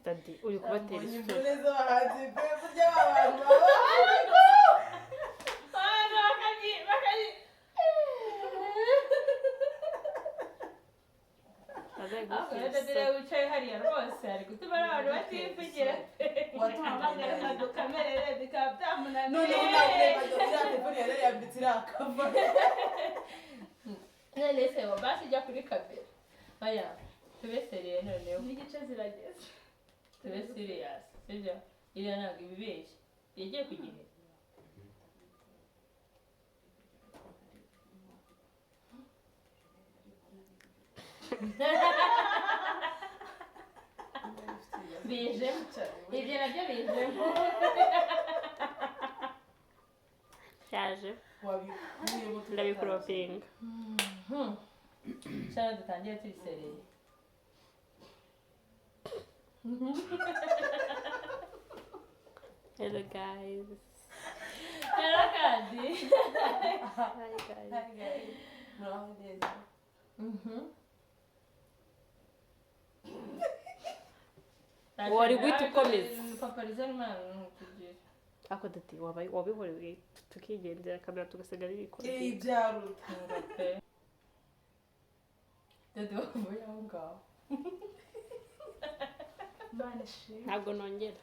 Daddy, uri kubatera Mbonye isoni. Imvune z'abahanzi pe, burya ba bantu baba Abantu bakabyi Azagutera Ariko isoni. rero wicaye hariya rwose ari gutuma n'abantu bativugira. Watumva. Dukamerere bikaba byamunaniye. Noneho nawe ureba iriya telefone yari yambitse iriya cover. None se wa basi ijya kuri kamera? Oya, tube sérieux noneho. N'igice zirageze. Tube serious, sibyo? Iriya ntabwo ibibeshya, yagiye ku gihe. Bijemo ibyo nabyo, bijemo. Byaje. Wabikuyemo. Ndabikuropinga. Cyangwa dutangire turi sérieux. Hello guys. Rero kandi Hi guys. Muraho neza. Wari guhita ukomeza. Papa Liza n'Imana ntukugira. Ako Daddy, wabaye wabihoreye tukigendera, kamera tugasigara iri Ibi byaruta. Pe Dede, wavuye aho ngaho. Imana ishimwe. Ntabwo nongera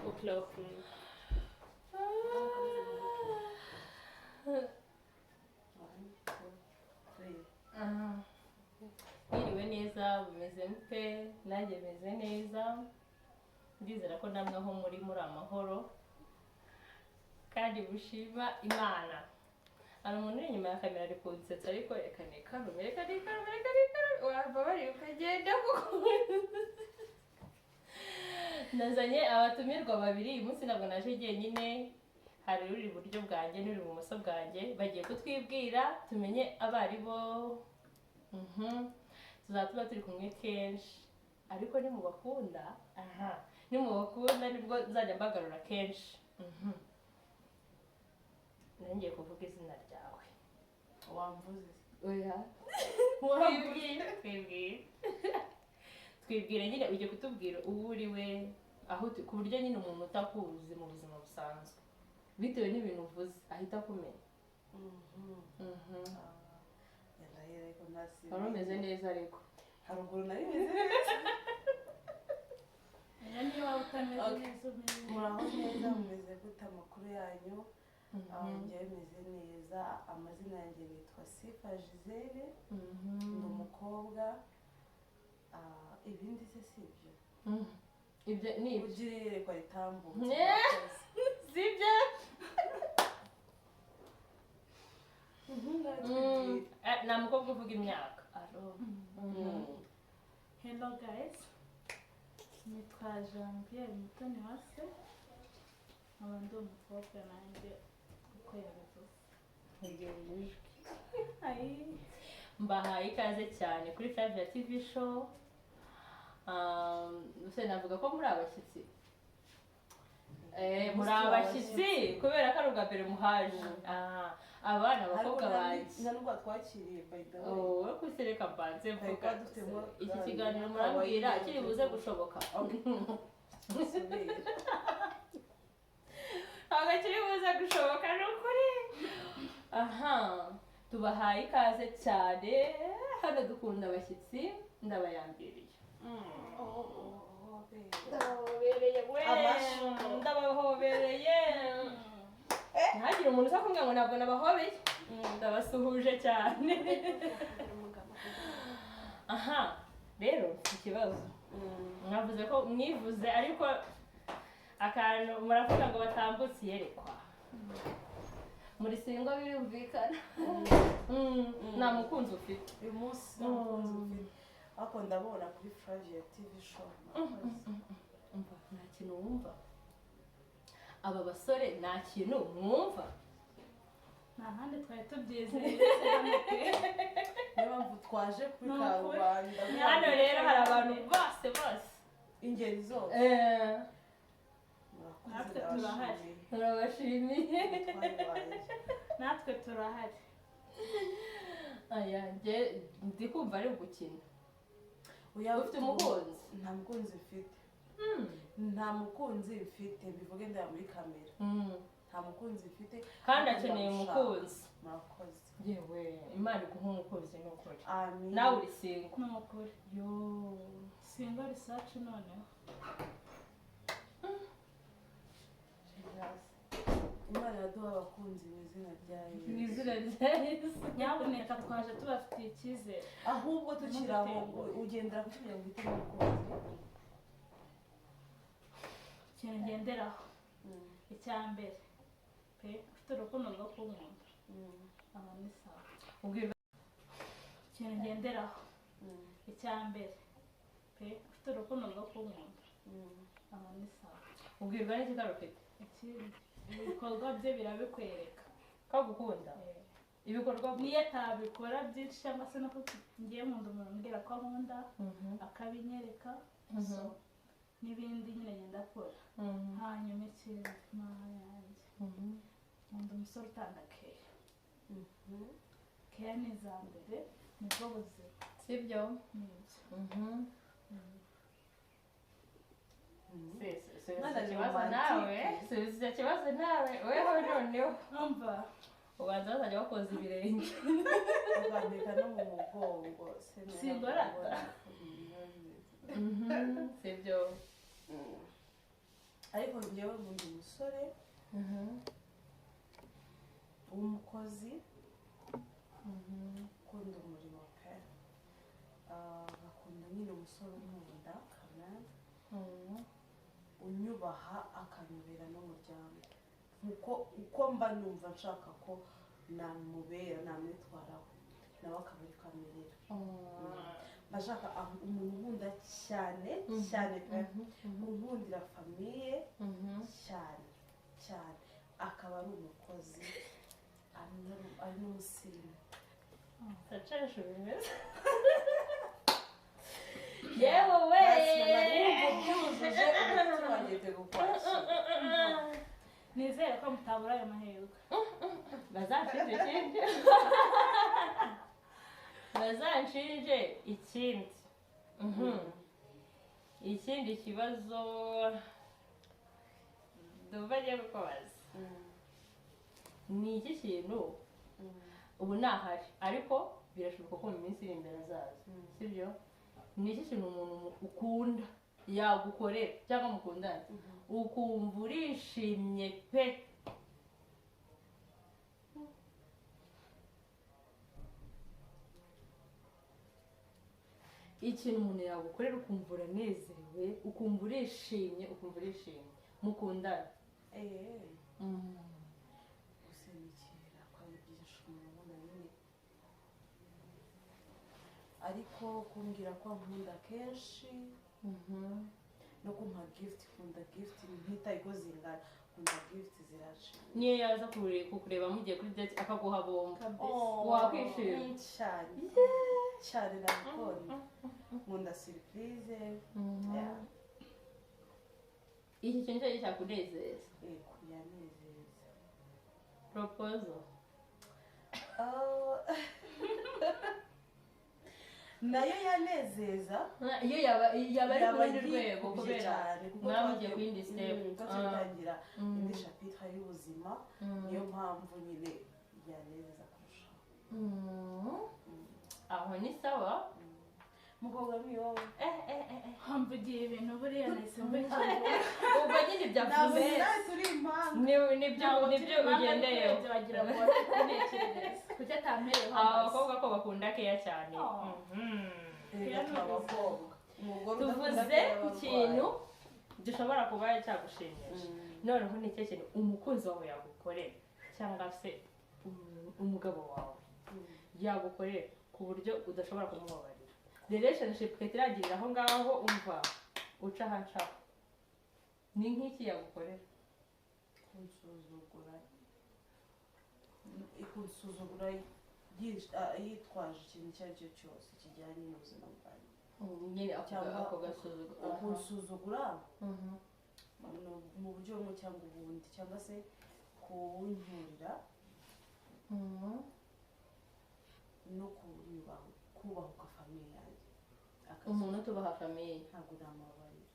gukuropinga. Ah. Mwiriwe neza, bumeze mute? Nanjye meze neza, ndizera ko namwe aho muri amahoro kandi mushima Imana. Hari umuntu uri inyuma ya kamera ari kunsetsa, ariko reka nikarume, reka nikarume, reka nikarume. Wambabariye ukagenda, kuko nazanye abatumirwa babiri uyu munsi. Ntabwo naje jyenyine, hari uri iburyo bwanjye n'uri ibumoso bwanjye. Bagiye kutwibwira tumenye abo ari bo. Tuzaba tuba turi kumwe kenshi, ariko nimubakunda, aha, nimubakunda nibwo nzajya mbagarura kenshi. Nongeye kuvuga izina ryawe. Wamvuze. Oya, twibwire, twibwire, twibwire nyine. Ujye kutubwira uwo uri we, aho ku buryo nyine umuntu utakuzi mu buzima busanzwe, bitewe n'ibintu uvuze, ahita akumenya. Ndahera ariko ntasi. Wari umeze neza ariko. Haruguru nari meze neza. Oya, niyo waba utameze Okay. neza umeze. Muraho neza, mumeze gute? Amakuru yanyu? Njyewe meze neza. Amazina yanjye nitwa Sifa Gisele, ndi umukobwa. Ibindi se si ibyo? Ibyo ni ibyo. Ugira iyerekwa ritambutse. Yeah. Sibyo. Nta mukobwa uvuga imyaka aro. Hello guys, nitwa Janvier Mutoni Wase, nkaba ndi umukobwa nanjye uko yabivuze. Ayi. Mbahaye ikaze cyane kuri Flavia TV Show. Se navuga ko muri abashyitsi? Muri abashyitsi kubera ko ari ubwa mbere muhaje. Abana abakobwa banjye. Nta nubwo twakiriye, by the way. Oh, kusereka mbanze Twari mvuga. dufitemo Iki kiganiro murambwira kiri buze gushoboka? Subira. Ntabwo kiri buze gushoboka, ni ukuri. Aha, tubahaye ikaze cyane hano, dukunda abashyitsi. Ndabayambiriye. Oh, babe. Ndabahobereye we. Amashyi. Ndabahobereye, ntihagire umuntu uza kumbwira ngo ntabwo nabahobeye. Ndabasuhuje cyane. Aha rero mfite ikibazo. Mwavuze ko mwivuze, ariko akantu muravuga ngo batambutse iyerekwa, muri single, birumvikana. Nta mukunzi ufite? Uyu munsi nta mukunzi mfite, ariko ndabona kuri Flavia TV Show. Murakoze. Umva, nta kintu wumva? Aba basore nta kintu mwumva? Nta handi twari tubyizeye uretse hano pe. Niyo mpamvu twaje kuri Ni ukuri. Karubanda. Hano rero hari abantu bose bose. Ingeri zose. Murakoze. Natwe turahari. Ndabashimiye. Turabashimiye. Umutware wanjye. Natwe turahari. Aya, njye ndi kumva ari ugukina. Oya. Ufite umukunzi? Nta mukunzi mfite. Nta mukunzi mfite, bivuge ndeba muri kamera. Nta mukunzi mfite. Kandi ariko akeneye ndamushaka. umukunzi. Murakoze. Yewe, Imana iguha umukunzi ni ukuri. Amin. Nawe uri single? Ni ukuri. Yo. Single research noneho. Jesus. Imana iraduha abakunzi mu izina rya Mu Yesu. izina rya Yesu. Nyabuneka, twaje tubafitiye icyizere. Ahubwo tukiri aho, ugendera ku kugira ngo uhitemo umukunzi? Ikintu ngenderaho, icya mbere pe, ufite urukundo rwo kunkunda, aba ni sawa. Ubwirwa Ikintu ngenderaho, icya mbere pe, ufite urukundo rwo kunkunda, aba ni sawa. Ubwirwa n'iki ko arufite? Ikindi, ibikorwa bye birabikwereka. Ko agukunda? Ibikorwa bye? Niyo atabikora byinshi cyangwa se no ngiye nkunda umuntu umbwira ko ankunda, akabinyereka, so n'ibindi nyine ngenda akora. Hanyuma ikindi, Mana yanjye, nkunda umusore utanga care. Care ni iza mbere, nibwo buzima. Sibyo? Nibyo. Subiza Mwana ni ikibazo romantique. nawe, subiza icyo kibazo nawe, weho noneho. Umva. Ubanza bazajya bakoza ibirenge. Ukandika no mu mugongo. Singorata. Sibyo? Ariko njyewe nkunda umusore w'umukozi, ukunda umurimo pe. Ngakunda nyine umusore unkunda kamere, unyubaha, akanyubera n'umuryango nkuko uko mba numva nshaka ko namubera, namwitwaraho, nawe akaba ariko amerera. Mba nshaka umuntu unkunda cyane cyane pe, unkundira famille cyane cyane, akaba ari umukozi, ari n'umusirimu. Sacesha bimeze yewe we. Byujuje umutima wanjye gukwakira. Nizere ko mutabura ayo mahirwe. Bazanshinje ikindi, bazanshinje ikindi. Ikindi kibazo ndumva agiye kukubaza ni iki kintu ubu ntahari, ariko birashoboka ko mu minsi iri imbere azaza, sibyo? Ni iki kintu umuntu ukunda yagukorera cyangwa mukundana ukumva urishimye pe? Ikintu umuntu yagukorera ukumva uranezerewe, ukumva urishimye, ukumva urishimye mukundana. Gusa ni kera ko ari byinshi umuntu abona nyine, ariko kumbwira ko ankunda kenshi no kumpa gift. Nkunda gift, ntitaye ko zingana, nkunda gift, zirashimisha. Niyo yaza kukureba mugiye kuri date akaguha bombo, wakwishima? Cyane cyane, nabikunda. Nkunda surprise, yeah. Iki kintu cyari cyakunezeza? Yego, yanezeza. Proposal? Oh. Nayo yanezeza. Iyo yaba ari ku rundi rwego yikubye kubera cyane kuko mwaba mugiye ku yindi step. Twagiye gutangira indi chapitre y'ubuzima, niyo mpamvu nyine yanezeza kurushaho. Aho ni sawa. Mukobwa ni wowe. Eh eh eh eh. Mvugiye ibintu buriya nahise mbikora. Ubwo nyine Ntabwo byavuze nawe turi impanga. Nibyo, nibyo ugendeyeho. Wagira ngo wari kuntekerereza kuki atampereyeho Aba amaso. bakobwa ko bakunda keya cyane. Oh. Erega turi abakobwa, umugore udakunda Tuvuze keya ku aba kintu gishobora kuba cyagushimisha. Noneho ni cyo kintu umukunzi wawe yagukorera cyangwa se umugabo wawe yagukorera ku buryo udashobora kumubabarira, relationship igahita irangirira aho ngaho, umva uca ahancaho? Ni nk'iki yagukorera? Kunsuzugura, kunsuzugura yitwaje ikintu icyo ari cyo cyose kijyanye n'ubuzima bwanjye. Nyine ako Cyangwa ako gasuzuguro. Kunsuzugura mu buryo bumwe cyangwa ubundi, cyangwa se kuncyurira no kunyubaha, kubahuka famille yanjye. Umuntu utubaha famille? Ntabwo namubabarira.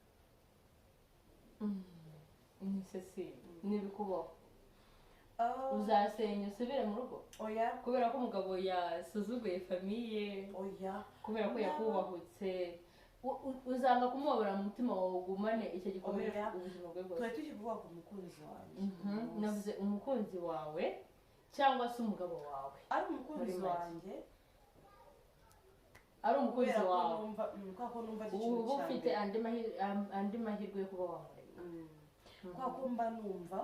Ese nibikubaho uzasenya usubire mu rugo? Oya. Kubera ko umugabo yasuzuguye famille? Oya. Kubera ko yakubahutse, uzanga kumubabara mu mutima wawe, ugumane icyo gikomere Oya. ubuzima bwe bwose? Tuba tukivuga ku mukunzi wanjye. Navuze umukunzi wawe cyangwa se umugabo wawe. Ari umukunzi Muri make. wanjye. Ari umukunzi kubera ko wawe. Numva kubera ko numva ari ikintu uba cya ufite mbere. andi mahirwe yo kuba wamureka. Kubera ko mba numva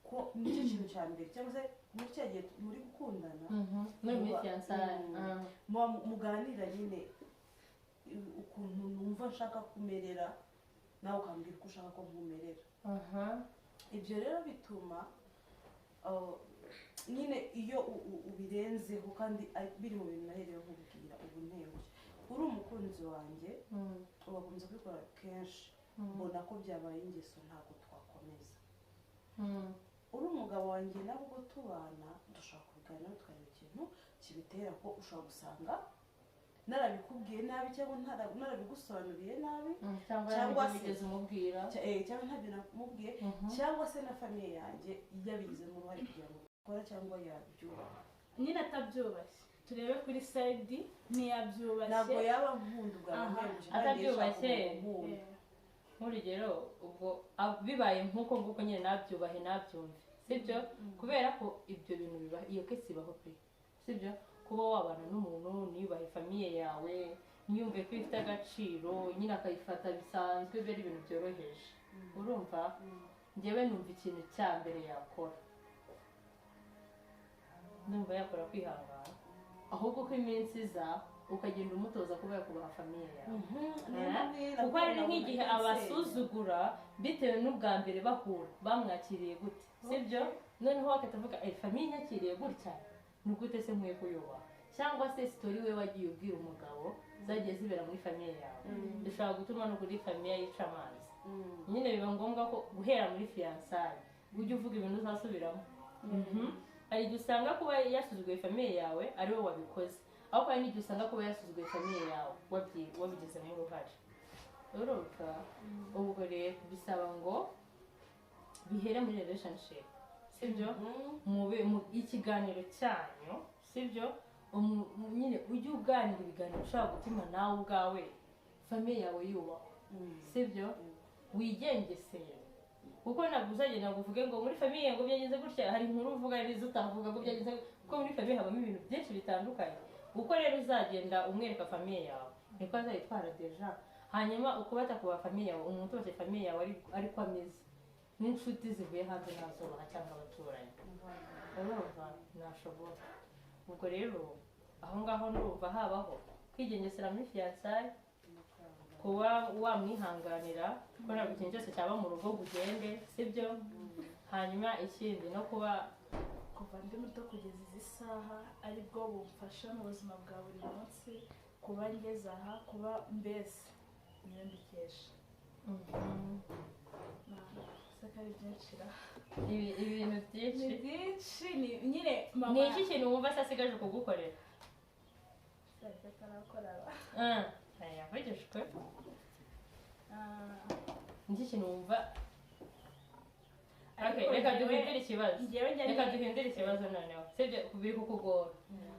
ko nicyo kintu cya mbere, cyangwa se muri cya gihe muri gukundana, Muri fiançailles. Muba muganira nyine, ukuntu numva nshaka kumerera, nawe ukambwira uko ushaka ko nkumerera. Ibyo rero bituma nyine iyo ubirenzeho, kandi biri mu bintu naherewe nkubwira, ubu ntengushye uri umukunzi wanjye, ugakomeza kubikora kenshi, mbona ko byabaye ingeso, ntabwo twakomeza. Uri umugabo wanjye, nabwo tubana, dushobora kubiganiraho, tukareba ikintu kibitera, ko ushobora gusanga narabikubwiye nabi cyangwa narabigusobanuriye nabi. Cyangwa Cyangwa ntabyo wigeze umubwira. Cyangwa ntabyo namubwiye, cyangwa se na famille yanjye yabigizemo uruhare kugira ngo bikora, cyangwa yabyubaha. Nyine atabyubashye, turebe kuri side ntiyabyubashye. Ntabwo yaba nkunda ubwa ntenguje. Atabyubashye. Nk'urugero, ubwo bibaye nk'uko nguko nyine, nabyubahe, nabyumve, sibyo? Kubera ko ibyo bintu biba, iyo case ibaho pe, sibyo? Kuba wabana n'umuntu ntiyubahe famille yawe, ntiyumve ko ifite agaciro, nyine akayifata bisanzwe, biba ari ibintu byoroheje. Urumva, njyewe numva ikintu cya mbere yakora, ndumva yakora kwihangana, ahubwo ko iminsi iza ukagenda umutoza kuba yakubaha famille yawe, kuko hari nk'igihe abasuzugura bitewe n'ubwa mbere bahura bamwakiriye gute, sibyo? Noneho bagahita bavuga: "Eh, famille inyakiriye gutya, ni gute se nkwiye kuyubaha?" Cyangwa se story we wagiye ubwira umugabo zagiye zibera muri famille yawe, bishobora gutuma no kuri famille yica amazi. Nyine biba ngombwa ko guhera muri fiançailles ujye uvuga ibintu uzasubiramo. Hari igihe usanga kuba yasuzuguye famille yawe ari wowe wabikoze, ariko hari n'igihe usanga kuba yasuzuguye famille yawe wabigizemo uruhare. Urumva, ubwo rero bisaba ngo bihere muri relationship, sibyo? Mube mu ikiganiro cyanyu, sibyo? Nyine ujye uganira ibiganiro ushobora gutuma nawe ubwawe famille yawe yubahwa, sibyo? Wigengeseye, kuko ntabwo uzagenda ngo uvuge ngo muri famille ngo byagenze gutya. Hari inkuru uvuga n'izo utavuga ngo byagenze, kuko muri famille habamo ibintu byinshi bitandukanye. Uko rero uzagenda umwereka famille yawe, niko azayitwara déjà. Hanyuma ukubata kuba famille yawe, umuntu wese famille yawe ariko ameze, n'inshuti zivuye hanze ntazubaha, cyangwa abaturanyi, urumva ntashobora. Ubwo rero aho ngaho ndumva habaho kwigengesera muri fiançailles, kuba wamwihanganira, ko ntabwo ikintu cyose cyaba mu rugo ngo ugende, sibyo? Hanyuma ikindi no kuba Kuva ndi muto kugeza izi saha, aribwo bumfasha mu buzima bwa buri munsi, kuba ngeze aha, kuba mbese niyo mbikesha. Se ko ari byinshi ra? Ibintu byinshi. Ni byinshi, ni nyine mama. Ni iki kintu wumva se asigaje kugukorera? Se atarakora ba. Yavugishwe. Ah, Ni iki kintu wumva? Ariko Okay, reka duhindure ikibazo. Njyewe njya Reka duhindure ikibazo noneho, sibyo? Biri kukugora,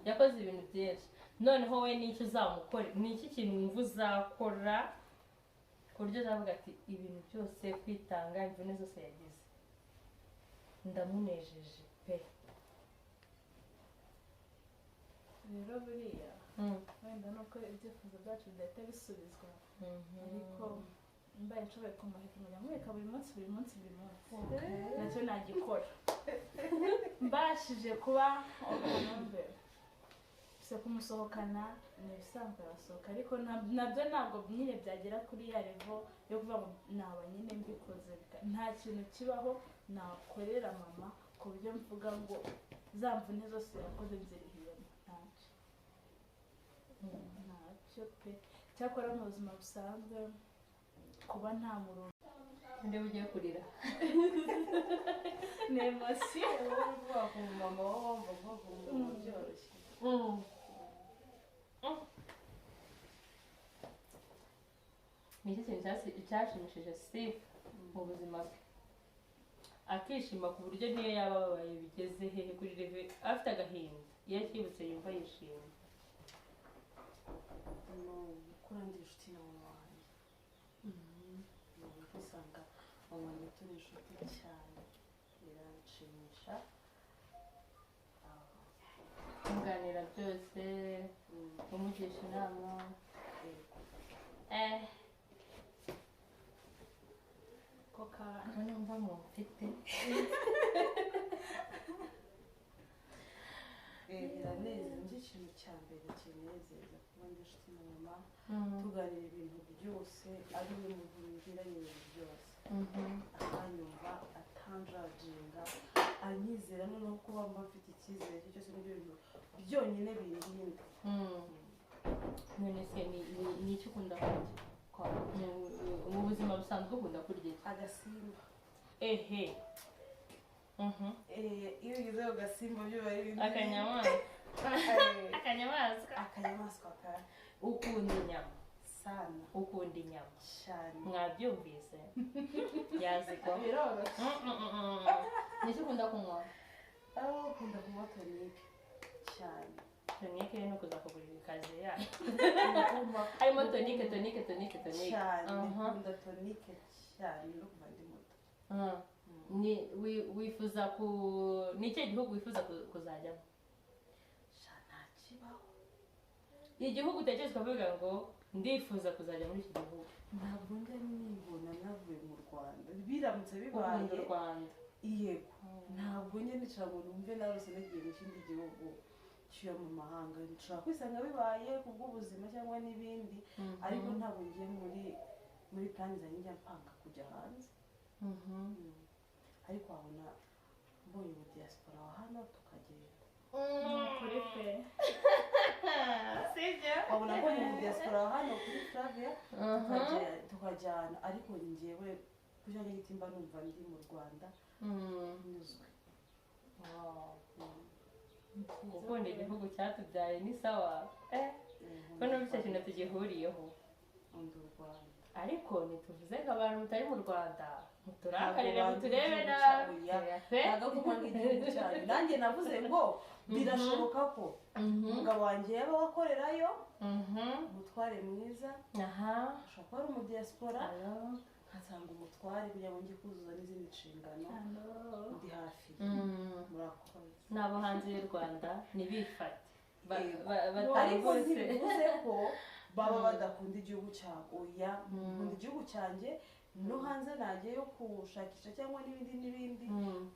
yakoze ibintu byinshi, noneho we n'icyo uzamukora, ni iki kintu wumva uzakora ku buryo uzavuga ati: "Ibintu byose, kwitanga, imvune zose yagize, ndamunejeje pe"? Rero buriya wenda nuko ibyifuzo byacu bidahita bisubizwa, ariko mbaye nshoboye kumuheka, nkajya mwereka buri munsi, buri munsi, buri munsi, nacyo nagikora. Mbashije kuba numve gusa kumusohokana ni ibisanzwe, arasohoka, ariko nabyo ntabwo nyine byagera kuri ya level yo kuvuga ngo naba nyine mbikoze. Nta kintu kibaho nakorera mama ku buryo mvuga ngo za mvune zose yakoze nzirihiyemo. Ntacyo, ntacyo pe. Cyakora mu buzima busanzwe, kuba nta murongo. Undi ugiye kurira. Ni émotion. Wowe uvuga ku mama, wowe wumva kuvuga ku mama byoroshye. Ni iki kintu cyashimishije Sifa mu buzima bwe, akishima ku buryo niyo yaba ababaye bigeze hehe kuri level afite agahinda, iyo akibutse yumva yishimye? Ni gukura ndi inshuti na mama wanjye. Ni kwisanga mama wanjye turi inshuti cyane, biranshimisha. Muganira byose, umugisha inama. Yego. Koka. Numva mu mfite. Biranezeza, nicyo kintu cya mbere kinezeza, kuba ndi inshuti na mama, tuganira ibintu byose, ari we muntu mbwira ibintu byose, akanyumva, atanjajinga, anyizera. Noneho kuba mba mfite icyizere cye cyose, nibyo bintu byonyine bindinda. None se ni iki ukunda kurya? Mu buzima busanzwe ukunda kurya iki? Agasimba. Ehe. Iyo ugeze ku gasimba byo biba ari ibintu. Akanyamaswa. Akanyamaswa. Akanyamaswa ka Ukunda inyama? Sana. Ukunda inyama? Cyane. Mwabyumvise, yazigwa. Biroroshye. Ni iki ukunda kunywa? Aho ukunda kunywa tonic cyane. Tonic ni ukuza kugurira ikaze yayo harimo tonic, tonic, tonic, tonic. Cyane, nkunda tonic cyane no kuva ndi muto. Ni wifuza ku ni ikihe gihugu wifuza kuzajyamo? Sha, nta kibaho. Igihugu utekereza ukavuga ngo ndifuza kuzajya muri iki gihugu. Ntabwo njya nibona navuye mu Rwanda, biramutse bibaye. Ukunda u Rwanda? Yego, ntabwo njya nicara ngo numve narose nagiye mu kindi gihugu kiba mu mahanga. Nshobora kwisanga bibaye kubw'ubuzima cyangwa n'ibindi, ariko ntabwo ngiye muri plan zanjye njya mpanga kujya hanze. Ariko wabona mbonye umu diaspora wa hano tukagenda. Kuri pe. Sibyo? Wabona mbonye umu diaspora wa hano kuri Flavia, tukajyana, ariko njyewe ku cyanjye giti mba numva ndi mu Rwanda nyuzwe. Gukunda igihugu cyatubyaye ni sawa, ko numva icyo kintu tugihuriyeho. Nkunda u Rwanda. Ariko ntituvuze ngo abantu mutari mu Rwanda muturakarire, muturebe nabi pe. Ntabwo kuvuga igihugu cyanyu, nanjye navuze ngo birashoboka ko umugabo wanjye yaba akorerayo, umutware mwiza, ashobora kuba ari umudiyasipora, nkasanga umutware kugira ngo njye kuzuza n'izindi nshingano ndi hafi. Murakoze. N'abo hanze y'u Rwanda ntibifate. Ariko ntibivuze ko baba badakunda igihugu cyabo, oya. Nkunda igihugu cyanjye, no hanze najyayo kushakisha cyangwa n'ibindi n'ibindi,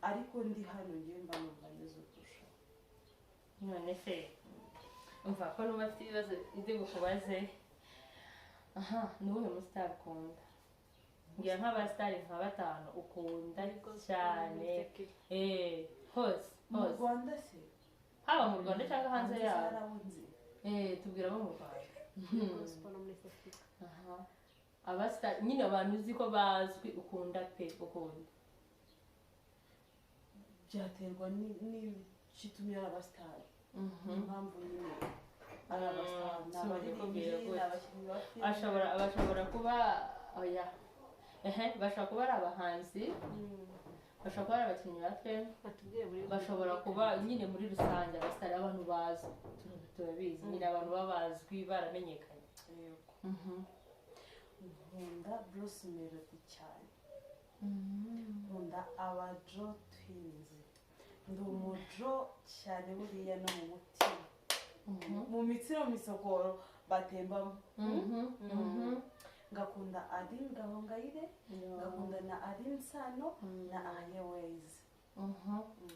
ariko ndi hano ngewe mba numva neza kurushaho. None se umva ko nuba afite ibibazo ndi bukubaze. Aha, ni uwuhe musitari ukunda? Ngira nk'abasitari nka batanu ukunda cyane, hose. Mu Hose. Rwanda se? Haba mu Rwanda cyangwa hanze yaho. Harabunze. Tubwira abo mu Rwanda. Gospel no muri Afrika. Aha, abasitari nyine, abantu uzi ko bazwi, ukunda pe, ukunda. Byaterwa n'ikitumye ari abasitari, impamvu nyine ari abasitari, ni abaririmbyi, ni abakinnyi ba filime. Ashobora, bashobora kuba, oya, ehe, bashobora kuba ari abahanzi, bashobora kuba ari abakinnyi ba filime, Batubwiye muri bashobora kuba nyine muri rusange abasitari, abantu bazwi, turabizi nyine, abantu baba bazwi baramenyekanye. Yego. Nkunda Bruce Melody cyane, nkunda aba Jo Twins, ndi umujo cyane buriya no mu mutima, mu mitsi no mu misokoro batembamo. Ngakunda Aline Gahongayire, ngakunda na Aline Sano na Ariel Wayz.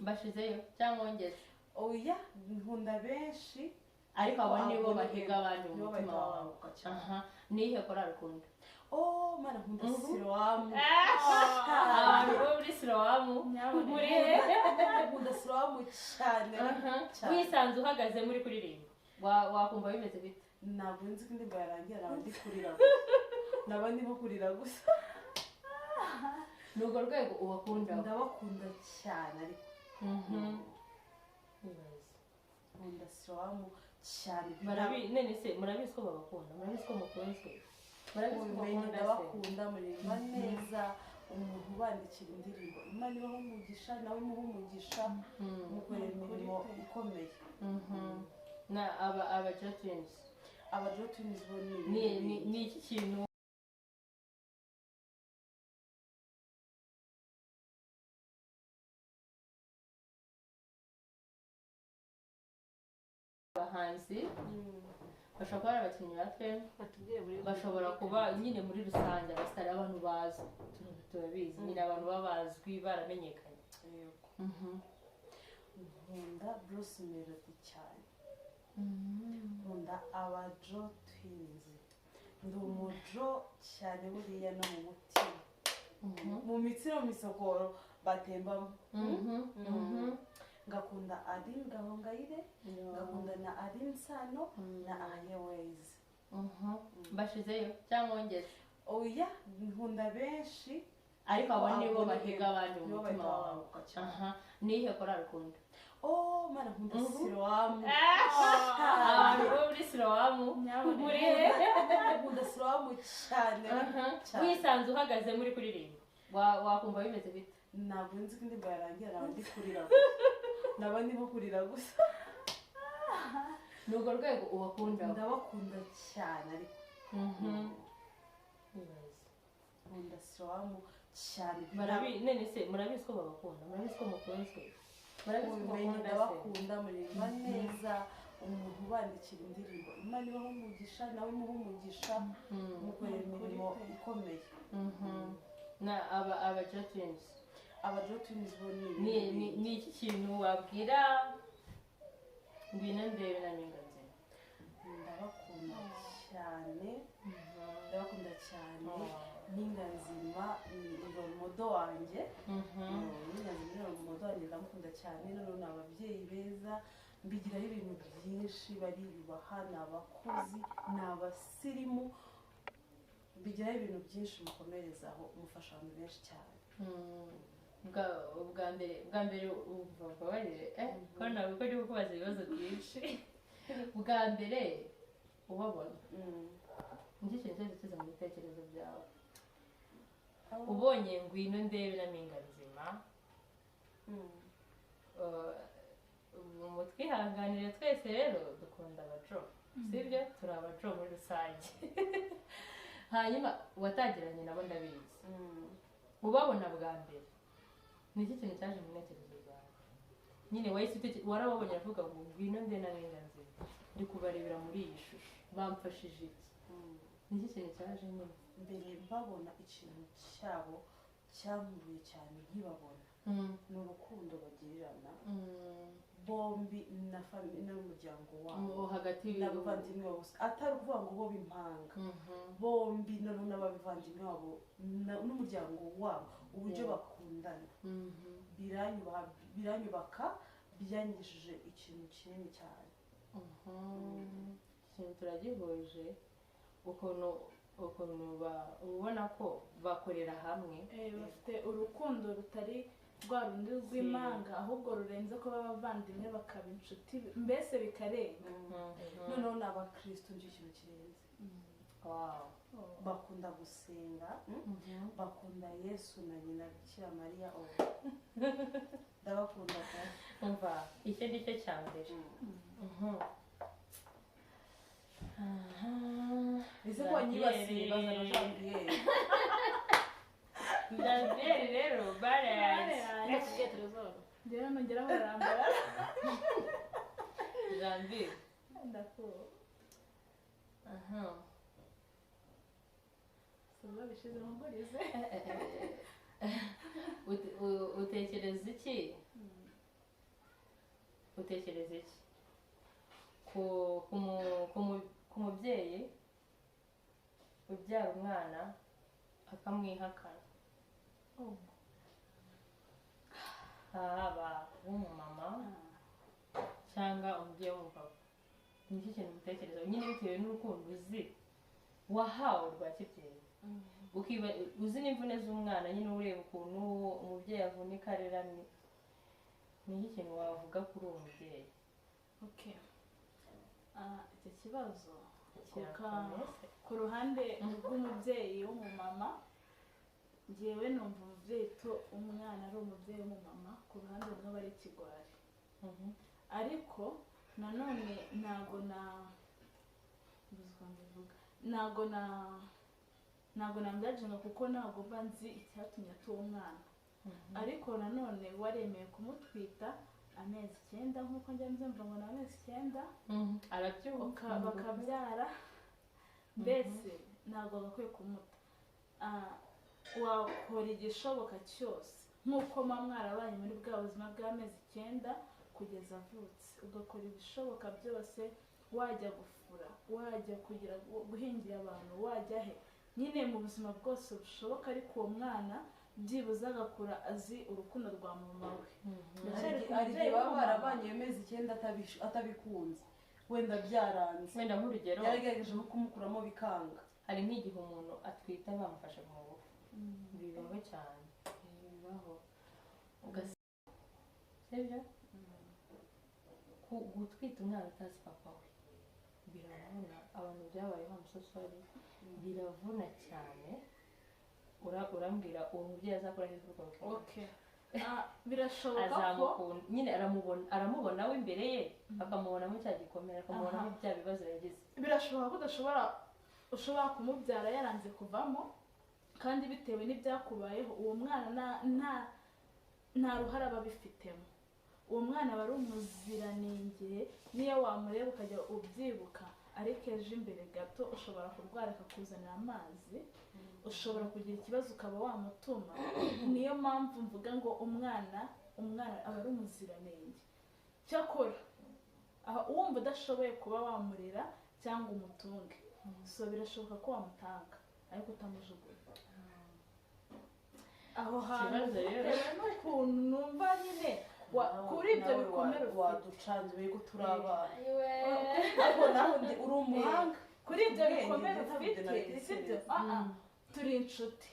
Bashizeyo cyangwa wongeze? Oya, nkunda benshi. Ariko abo nibo bahiga abandi mu nibo mutima bahita wawe. babanguka cyane. Aha, niyihe korali ukunda? Oh mana, nkunda Siloam. Abantu bo muri Siloam muri he? Nkunda Siloam cyane cyane. Wisanze uhagaze muri kuririmba, wakumva bimeze bite? Ntabwo nzi ko indirimbo yarangira, naba ndi kurira gusa, naba ndimo kurira gusa. Ni urwo rwego ubakunda? Ndabakunda cyane ariko. Ibaze. Nkunda Siloam cyane. None se murabizi ko babakunda? Murabizi ko mukunzwe? Murabizi ko Mubimenye, bakunda se. ndabakunda, muririmba neza. Umuntu ubandikira indirimbo, Imana ibahe umugisha, nawe imuhe umugisha, mukorera imirimo ikomeye. Na aba Jo Twins. Aba Jo Twins bo ni Ni iki kintu abahanzi bashobora kuba ari abakinnyi ba filime, Batubwire muri bashobora kuba nyine muri rusange abasitari, abantu bazwi, turabizi nyine, abantu baba bazwi baramenyekanye. Yego. Nkunda Bruce Melody cyane, nkunda aba Jo Twins, ndi umujo cyane buriya no mu mutima, mu mitsi no mu misokoro batembamo. Ngakunda Aline Gahongayire, ngakunda na Aline Sano na Ariel Wayz. Bashizeyo cyangwa wongeze? Oya, nkunda benshi. Ariko abo nibo Abo bahiga abandi mu nibo mutima bahita wawe. babanguka cyane. Aha, niyihe korali ukunda? Oh mana, nkunda Siloamu. Abantu bo muri Silowamu muri he? Nkunda Siloamu cyane cyane. Wisanze uhagaze muri kuririmba, wakumva bimeze bite? Ntabwo nzi ko indirimbo yarangira, naba ndi kurira gusa, naba ndimo kurira gusa. Ni urwo rwego ubakunda? Ndabakunda cyane ariko. Ibaze. Nkunda Siloamu cyane. None se murabizi ko babakunda? Murabizi ko mukunzwe? Murabizi ko Mubimenye, bakunda se? ndabakunda, muririmba neza. Umuntu ubandikira indirimbo, Imana ibahe umugisha, nawe imuhe umugisha, mukorera imirimo ikomeye. Na aba Jo Twins. Aba Jo Twins bo ni Ni iki kintu wabwira Ngwino Ndebe na Mpinga Nzima? Ndabakunda cyane, ndabakunda cyane. Mpinga Nzima ni role model wanjye. Mpinga Nzima ni role model wanjye, ndamukunda cyane. Noneho ni ababyeyi beza, mbigiraho ibintu byinshi, bariyubaha, ni abakozi, ni abasirimu, mbigiraho ibintu byinshi. Mukomerezaho, mufasha abantu benshi cyane. Bwa mbere umva, mbabarire, ko ntabwo ko ndi kukubaza ibibazo byinshi. Bwa mbere ubabona, nicyo kintu cyose kiza mu bitekerezo byawe ubonye Ngwino Ndebe na Mpinga Nzima? Mutwihanganire twese rero dukunda abajo, sibyo? Turi abajo muri rusange. Hanyuma watangiranye nabo, ndabizi. Ubabona bwa mbere, ni iki kintu cyaje mu ntekerezo zawe nyine? Wahise warababonye aravuga ngo Ngwino Ndebe na Mpinga Nzima, ndi kubarebera muri iyi shusho, bamfashije iki? Ni iki kintu cyaje nyine? Mbere mbabona, ikintu cyabo cyankuruye cyane nkibabona ni urukundo bagirirana bombi na famille n'umuryango wabo. Hagati N'abavandimwe babo, atari ukuvuga ngo bo b'impanga bombi, noneho n'abavandimwe babo n'umuryango wabo, uburyo bakundana biranyubaka, byanyigishije ikintu kinini cyane. Ikintu turagihuje, ukuntu ubona ko bakorera hamwe. Bafite urukundo rutari rwa rundi rw'imanga, ahubwo rurenze kuba abavandimwe bakaba inshuti, mbese bikarenga. Noneho ni abakirisitu, nicyo kintu kirenze. Bakunda gusenga, bakunda Yesu na nyina Bikira Mariya. Oh, ndabakunda pe. Umva, icyo ni cyo cya mbere. Ese ko wanyibasiye, bazana Jean Pierre. Janvier rero barayanze. Nakubwiye Trezor. Njyewe nongeraho barambara. Janvier. Ndakuba. Aha. Si ubwo bishize, mugurize. Utekereza iki, utekereza iki ku mubyeyi ubyara umwana akamwihakana, haba w'umumama cyangwa umubyeyi w'umupapa? Ni iki kintu utekereza nyine bitewe n'urukundo uzi wahawe rwa kibyeyi, ukiba uzi n'imvune z'umwana nyine, ureba ukuntu umubyeyi avunika arera, ni iki kintu wavuga kuri uwo mubyeyi? Okay. Icyo kibazo Kirakomeye se. Ku ruhande rw'umubyeyi w'umumama, ngewe numva umubyeyi to umwana ari umubyeyi w'umumama, ku ruhande rumwe aba ari ikigwari. Ariko nanone ntago na mbuze uko mbivuga, ntago nambyajinga, kuko ntago mba nzi icyatumye atuba umwana. Ariko nanone waremeye kumutwita amezi 9, nk'uko njya mbyumva ngo ni amezi 9, Arabyuka. Bakabyara, mbese ntabwo bagakwiye kumuta. Wakora igishoboka cyose nk'uko muba mwarabanye muri bwa buzima bw'amezi 9 kugeza avutse, ugakora ibishoboka byose, wajya gufura, wajya kugira guhingira abantu, wajya he nyine mu buzima bwose bushoboka, ariko uwo mwana byibuze agakura azi urukundo rwa mama we. Ndacyari ku Hari igihe mubyeyi baba w'umumama. barabanye iyo mezi 9 atabikunze, wenda byaranze, Wenda nk'urugero, yaragerageje no kumukuramo bikanga. Hari nk'igihe umuntu atwita bamufashe ku ngufu, bibaho cyane, bibaho. Sibyo? Gutwita umwana utazi papa we biravuna. Abantu byabayeho, I'm so sorry, biravuna cyane. Urambwira uwo mubyeyi azakora he urwo rukundo? Okay. Birashoboka ko Azamukunda nyine, aramubona, aramubona we imbere ye, akamubonamo cya gikomere, akamubonamo bya bibazo yagize. Birashoboka ko udashobora, ushobora kumubyara yaranze kuvamo, kandi bitewe n'ibyakubayeho, uwo mwana nta ruhare aba abifitemo. Uwo mwana aba ari umuziranenge, niyo wamureba ukajya ubyibuka. Ariko ejo imbere gato ushobora kurwara akakuzanira amazi, ushobora kugira ikibazo ukaba wamutuma. Niyo mpamvu mvuga ngo umwana aba ari umuziranenge. Cyakora aho uwumva udashoboye kuba wamurera cyangwa umutunge, so birashoboka ko wamutanga ariko utamujugunya aho hantu, Ikibazo rero. bitewe n'ukuntu numva nyine kuri ibyo Nawe bikomere ufite. Waducanze mbega, turi abana, ariko nawe uri umuhanga. Kuri ibyo Ubwenge bikomere ntabwo ufite, nabitekereza. sibyo? Turi inshuti,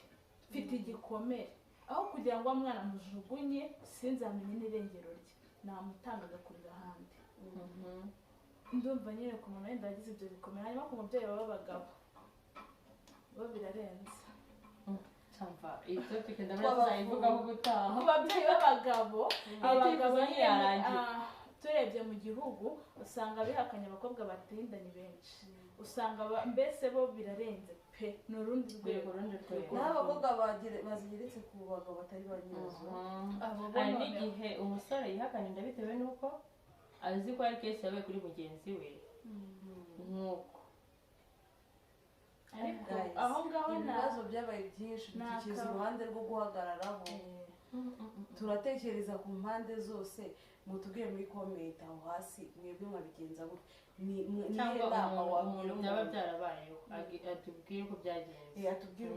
mfite igikomere, aho kugira ngo wa mwana mujugunye sinzamenye n'irengero rye, namutanga agakurira ahandi. Ndumva nyine ku muntu wenda wagize ibyo bikomere. Hanyuma ku mubyeyi b'abagabo bo birarenze. Cyumva iyi topic ndabona tuzayivugaho ubutaha. Ku babyeyi b'abagabo, abagabo Iyi nyine, ntiyarangira. Turebye mu gihugu usanga bihakanye abakobwa batinda ni benshi, usanga mbese bo birarenze pe, ni urundi Rwego, rwego. urundi rwego. Naho abakobwa bazigeretse ku bagabo batari ba nyirazo. Abo bo Hari noneho- n'igihe umusore yihakana inda bitewe n'uko azi ko hari case yabaye kuri mugenzi we, nk'uko Ariko Guys, aho ngaho na ibibazo byabaye byinshi, dutekereza uruhande rwo guhagararaho, turatekereza ku mpande zose. Mutubwire muri comment aho hasi, mwebwe mwabigenza gutya? Ni Cyangwa iyihe nama umuntu wabwira umuntu byaba umuntu? byarabayeho atubwire uko byagenze. Atubwire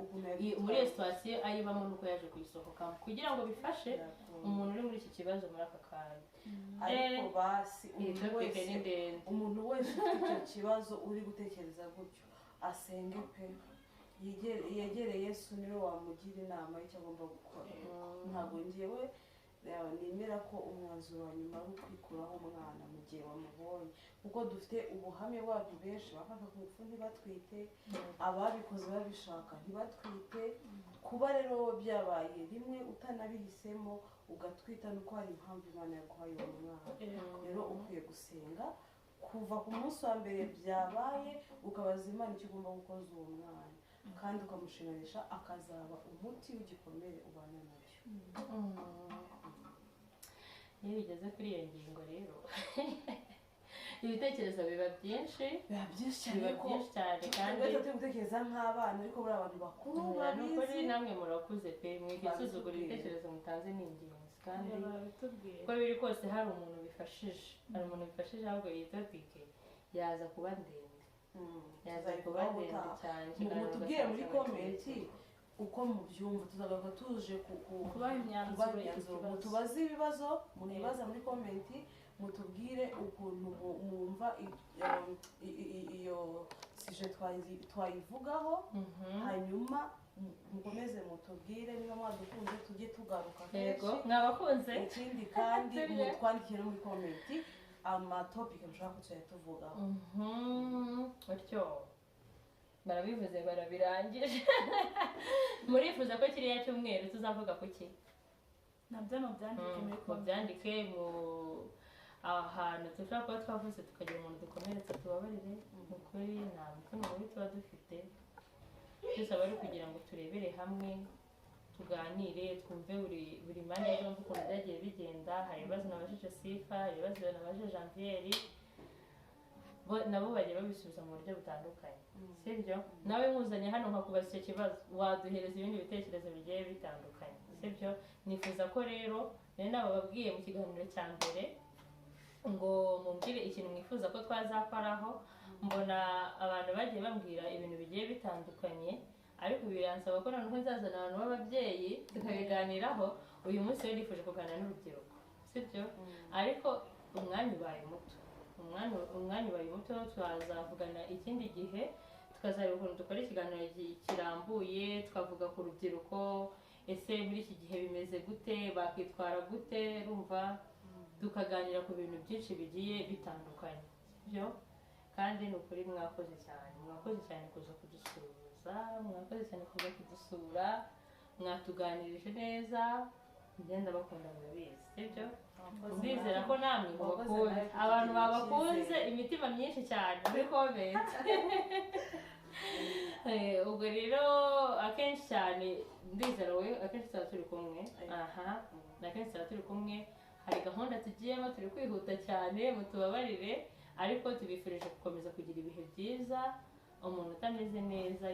ukuntu Muri iyo situation ayibamo nuko yaje kuyisohokamo, kugira ngo bifashe umuntu uri muri iki kibazo muri aka kanya. Ariko basi Iyi umuntu topic wese ni ndende. umuntu wese ufite icyo kibazo, uri gutekereza gutyo, asenge pe, yegere Yesu, niwe wamugira inama y'icyo agomba gukora. Ntabwo ngewe nemera ko umwanzuro wa nyuma ari ukwikuraho umwana mu gihe wamubonye, kuko dufite ubuhamya bw'abantu benshi bafashwe ku ngufu ntibatwite, ababikoze babishaka ntibatwite. Kuba rero byabaye rimwe utanabihisemo ugatwita, nuko hari impamvu Imana yaguhaye uwo mwana. Rero ukwiye gusenga kuva ku munsi wa mbere byabaye, ukabaza Imana icyo ugomba gukoza uwo mwana, kandi ukamushinganisha akazaba umuti w'igikomere ubana nacyo. Iyo bigeze kuri iyo ngingo rero, ibitekerezo biba byinshi. Biba byinshi cyane, Biba ariko byinshi cyane, kandi twese turi gutekereza nk'abana, ariko buriya abantu bakuru ni ukuri, babizi. Namwe murakuze pe, mwikisuzugura. Babitubwira. Ibitekerezo mutanze ni ingenzi, kandi Babitubwira. uko biri kose hari umuntu bifashije, hari umuntu bifashije. Ahubwo iyi topic yaza kuba ndende, yaza kuba Tuzayivugaho ndende ubutaha. cyane. Ikiganiro Mutubwire muri ugasanga comment uko mubyumva, tuzagaruka tuje Kubaha imyanzuro kubaha y'iki imyanzuro. kibazo. Mutubaze ibibazo munibaza muri comment, mutubwire ukuntu mwumva iyo sujet twayivugaho. Hanyuma mukomeze mutubwire niba mwadukunze, tujye tugaruka Yego. kenshi. Mwabakunze. Ikindi kandi, Sibyo? mutwandikire muri comment. Amatopike mushaka ko tuzajya tuvugaho. Utyo barabivuze, barabirangije. Murifuza ko kiriya cyumweru tuzavuga ku ki? Nabyo mubyandike muri comment. Mubyandike. Mu ahantu dushobora kuba twavuze tukagira umuntu dukomeretsa, tubabarire. Ni ukuri nta mutima mubi tuba dufite, byose aba ari ukugira ngo turebere hamwe, tuganire, twumve buri mpande zombi ukuntu byagiye bigenda. Hari ibibazo nabajije Sifa, hari ibibazo nabajije Janviere, nabo bagiye babisubiza mu buryo butandukanye, sibyo? Nawe nkuzanye hano nkakubaza icyo kibazo, waduhereza ibindi bitekerezo bigiye bitandukanye, sibyo? Nifuza ko rero nari nabababwiye mu kiganiro cya mbere ngo mumbwire ikintu mwifuza ko twazakoraho. Mbona abantu bagiye bambwira ibintu bigiye bitandukanye, ariko biransaba ko noneho nzazana abantu b'ababyeyi tukabiganiraho. Uyu munsi rero nifuje kuganira n'urubyiruko, sibyo? Ariko umwanya ubaye muto, umwanya ubaye muto. Twazavugana ikindi gihe, tukazareba ukuntu dukora ikiganiro kirambuye, tukavuga ku rubyiruko: ese muri iki gihe bimeze gute, bakwitwara gute? Rumva tukaganira ku bintu byinshi bigiye bitandukanye, sibyo? Kandi ni ukuri mwakoze cyane, mwakoze cyane kuza kudusuhuza, mwakoze cyane kuza kudusura, mwatuganirije neza. Ngenda bakunda, murabizi, sibyo? Ndizera ko namwe Wakoze mubakunze. nawe kutugira Abantu babakunze icyizere. imitima myinshi cyane muri comment. Ubwo rero akenshi cyane ndizera wowe akenshi tuba turi kumwe. Aha, akenshi tuba turi kumwe. Hari gahunda tugiyemo, turi kwihuta cyane, mutubabarire, ariko tubifurije gukomeza kugira ibihe byiza. Umuntu utameze neza.